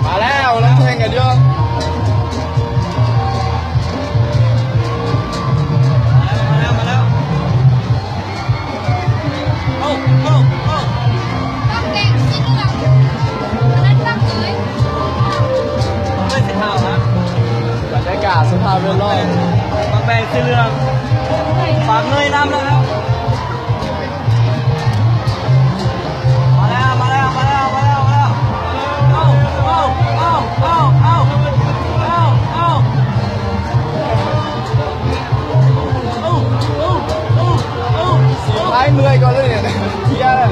ມາແລ້ວ ກຳລັງແຂ່ງກັນຢູ່ ມາແລ້ວ ມາແລ້ວ ເອົາ ເອົາ ເອົາ ປັກແດງສີເຫຼືອງ ອັນນັ້ນປັກເລີຍ ປັກເລີຍສີຂາວນະ ບັນຍາກາດສະພາບແວດລ້ອມ ປັກແດງສີເຫຼືອງ ປັກເລີຍນຳແລ້ວ ມາແລ້ວ ມາແລ້ວ ມາແລ້ວ ມາແລ້ວ ມາແລ້ວ ເອົາ ເອົາ ເອົາ ເອົາ ເອົາ ເອົາ ເອົາ ເອົາ ເອົາ ເອົາ ເອົາ ເອົາ ເອົາ ເອົາ ເອົາ ເມື່ອຍກ່ອນເລີຍເນຍ ເພຍແລ້ວ.